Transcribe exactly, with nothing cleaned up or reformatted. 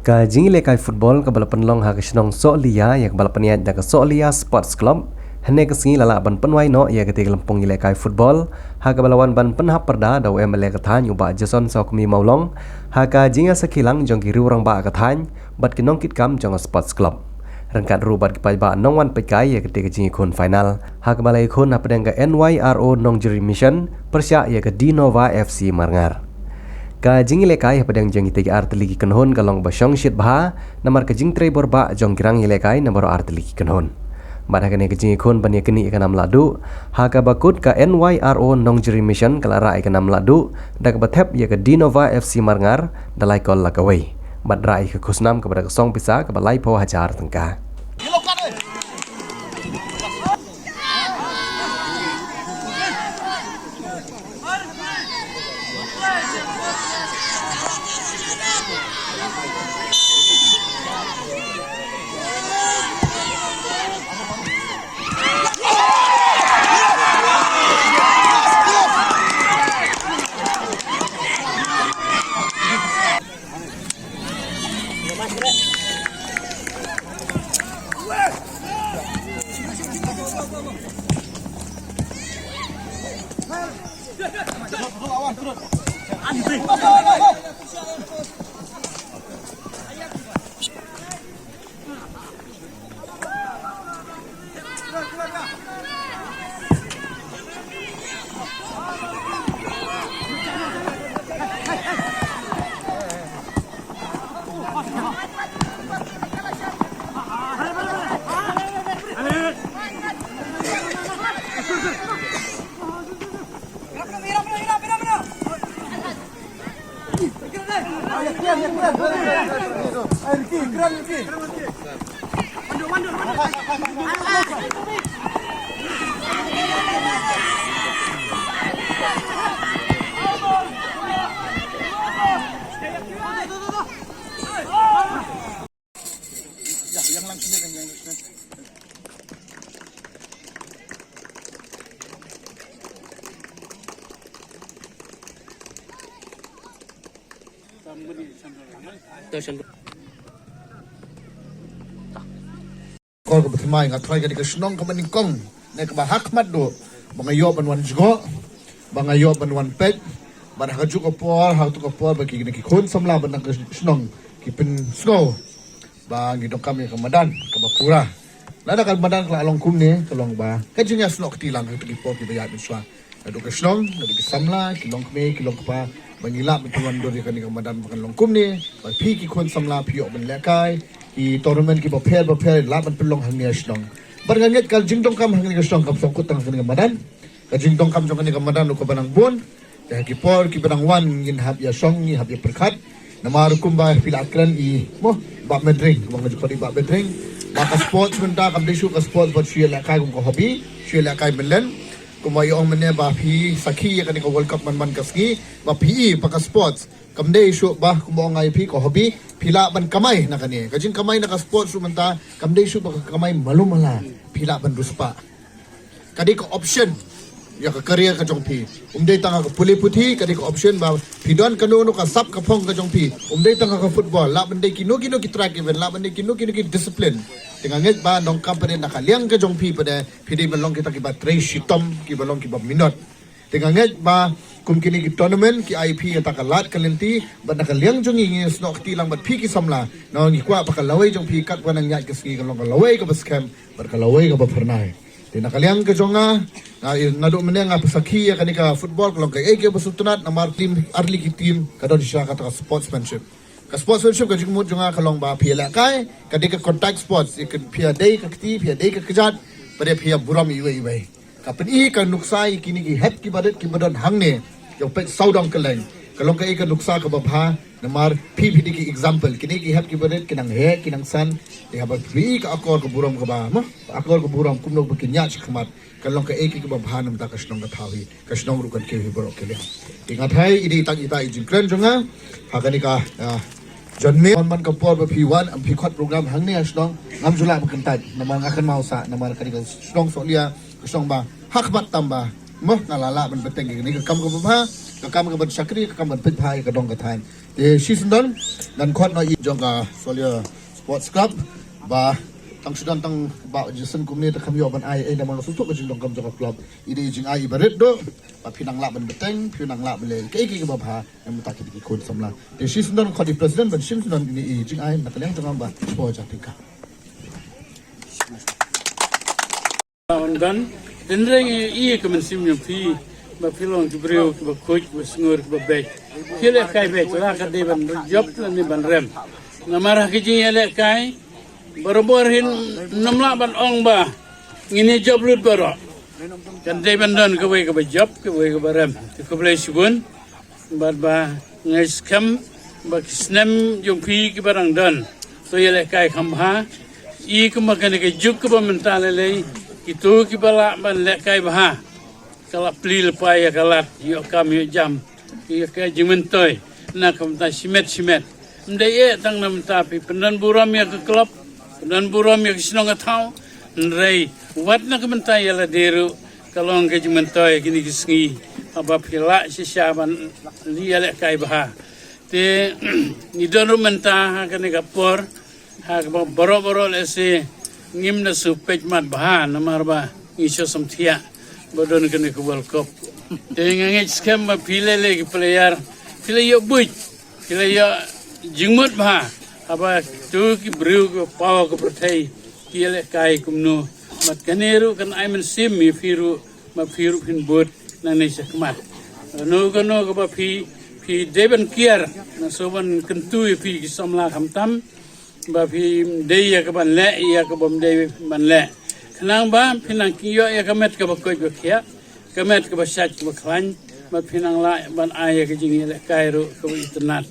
Ka jingïalehkai football kaba la pynlong ha ka shnong Sohliya, ïa kaba la pynïaid da ka Sohliya Sports Club, hynne ka sngi la lah ban pynwai noh ïa katei ka lympung ïalehkai football, ha kaba la wan ban pynhap pyrda da u M L A ka thaiñ u Bah Jason Sawkmie Mawlong, ha ka jingïasakhi lang jong ki riew rangbah ka thaiñ bad ki nongkitkam jong ka Sports Club, ryngkat ruh bad ki paidbah nongwan peitkai ïa katei ka jingïakhun final, ha kaba la ïakhun hapdeng ka N Y R O Nongjri Mission pyrshah ïa ka Dinova F C Marngar. Ka jingïalehkai hapdeng jong kitei ki artylli ki kynhun ka long ba shongshit bha, namar ka jingtrei borbah jong ki rangïalehkai na baroh artylli ki kynhun. Bad ha kane ka jingïakhun ban ïakynduh ïa ka nam lahduh, ha kaba kut ka N Y R O Nongjri Mission ka la rah ïa ka nam lahduh da kaba thep ïa ka Dinova F C Marngar da lai kol la kawei, bad rah ïa ka khusnam kaba da ka song pisa kaba laiphew hajar tyngka. Kor ka bthymmai, nga throi ka dei ka shnong kaba nyngkong ne kaba ha khmat duh ba nga ïoh ban wan jngoh, ba nga ïoh ban wan peit. Bad ha kajuh ka por, ha kajuh ka por ba ki, ki khun samla bad na ka shnong ki pynsngew ba ngi donkam ïa ka madan kaba pura. Lada ka madan ka la long kumne, ka long ba ka jingïasnoh kti lang ha ki por kiba ïaid mynshuwa. Naduh ka shnong, naduh ki samla, ki longkmie, ki longkpa, ba ngi lah ban pynwandur ïa kane ka madan ba kan long kumne, ba phi ki khun samla phi ïoh ban lehkai, ki tournament kiba pher ba pher lah ban pynlong hangne ha shnong. Bad nga ngeit ka jingdonkam hangne ka shnong kam sngewkut tang ha kane ka madan. Ka jingdonkam jong kane ka madan ruh kaba nang bun. Te ha ki por kiba nang wan ngin hap ïa shong, ngin hap ïa pyrkhat. Namar kumba phi la kren i, mo, Bah Mendring, kumba nga ju khot i Bah Mendring. Ba ka sports mynta kam dei shuh ka sports bad shu ïalehkai kum ka hobby, shu ïalehkai mynlen. Kumba i ong mynne ba phi sakhi ïa kane ka World Cup man man ka sngi, ba phi i ba ka sports kam dei shuh ba kumba ong ai phi ka hobby, phi lah ban kamai na kane. Ka jingkamai na ka sports ruh mynta kam dei shuh ba ka kamai malu mala, phi lah ban riewspah. Ka dei ka option ïa ka career ka jong phi. Um dei tang ha ka pule puthi, ka dei ka option ba phi don kano kano ka sap ka phong ka jong phi. Um dei tang ha ka football, lah ban dei kino kino ki track event, lah ban dei kino kino ki discipline. Te nga ngeit ba nongkam pat de na ka liang ka jong phi pat de, phi dei ban long kita kiba trei shitom, kiba long kiba minot. Te nga ngeit ba kum kine ki tournament ki ai phi kata ka lad ka lynti, bad na ka liang jong ngi ngin snoh kti lang bad phi ki samla. Ngi kwah ba ka lawei jong phi katba nang ïaid ka sngi kan long ka lawei kaba skhem bad ka lawei kaba phyrnai. Te na ka liang ka jong nga, nga, naduh mynne nga pynsakhi ïa kane ka football ka long kaei kaba sngewtynnat namar team, artylli ki team ka don shisha kata ka sportsmanship. Ka sportsmanship ka jingmut jong nga ka long ba phi ïalehkai, ka dei ka contact sports, ïa ka phi ïadei ka kti, phi ïadei ka kjat, bad phi ïaburom iwei iwei. Ka pyni ka nuksa ïa kine ki hep kiba rit kiba don hangne, ïa u peit sawdong kylleng. Ka long kaei ka nuksa kaba bha, namar phi phi dei ki example, kine ki hep kiba rit ki nang heh ki nang san, ïa haba phi ka akor ka burom kaba, mo, akor ka burom kumno ba kin ïaid shakhmat. Kan long kaei kaei kaba bha na bynta ka shnong ka thaw hi, ka shnong ruh kan kiew hi baroh ki liang. Te nga tharai i dei tang ita i jingkren jong nga ha kane ka, ah, janmiet. Man man ka por ba phi wan, ym phi khot program hangne ha shnong, ngam ju lah ban kyntait namar nga kynmaw sah namar kane ka shnong Sohliya ka shnong ba ha khmat tam ba, mo, nga la lah ban bteng ïa kane ka kam kaba bha. Ka kam ka ban shakri, ka kam ban pynpaw ïa ka dong ka thaiñ. Te shi syndon ngan khot noh ïa jong ka Solia Sports Club ba tang shu don tang ba jisien kumne te kam ïoh ban ai ei namar ka sngewthuh ka jingdonkam jong ka club. I dei i jingai iba rit duh ba phi nang lah ban bteng, phi nang lah ban leh kaei kaei kaba bha. Namar ta ki dei ki khun samla. Te shi syndon khot ïa i president ban shim syndon ïa i jingai na ka liang jong nga ba shu ja phi ka. Wan don, tynreng ïa ka mynsiem jong phi ba phi long ki briew kiba khuid, kiba sngur, kiba beit. Phi lehkai beit, la ka dei ban jop lane ban rem. Namar ha ka jingïalehkai barabor hin nym lah ban ong ba ngin ïa jop lut baroh. Kan dei ban don kawei kaba jop, kawei kaba rem. Te khublei shibun. Bad ba nga ngeit skhem ba ki snem jong phi kiba dang don to ïalehkai kham bha. I kumba kane ka juk kaba mynta lei lei, kito kiba lah ban lehkai bha, ka la plie lypa ïa ka lad, ïoh kam ïoh jam, ïa ka jingmyntoi na ka bynta shimet shimet. Ym dei eh tang na bynta phi, pyndon burom ïa ka club, pyndon burom ïa ka shnong ka thaw. Hynrei wat na ka bynta ïa lade ruh ka long ka jingmyntoi kine ki sngi, haba phi lah shisha ban ïalehkai bha. Te ngi don ruh mynta ha kane ka por ha kaba baroh baroh lehse ngim da shu peit mat bha namar ba ngi shu samthiah ba don kane ka World Cup. Te nga ngeit skhem ba phi lei lei ki player phi la ïoh buit, phi la ïoh jingmut bha haba tu ki briew ki paw ka pyrthei ki ïalehkai kumno. Bad kane ruh kan ai mynsiem ïa phi ruh ba phi ruh phin bud nangne shakhmat. Kano kano kaba phi, phi dei ban kiar, nga shu ban kyntu ïa phi ki samla khamtam ba phi dei ïa ka ban leh, ïa ka bym dei ban leh. Khnang ba phi nang ïoh ïa ka met kaba koit ba khiah, ka met kaba shait kaba khlaiñ, ba phi nang lah ban ai ïa ka jingïalehkai ruh kaba itynnad.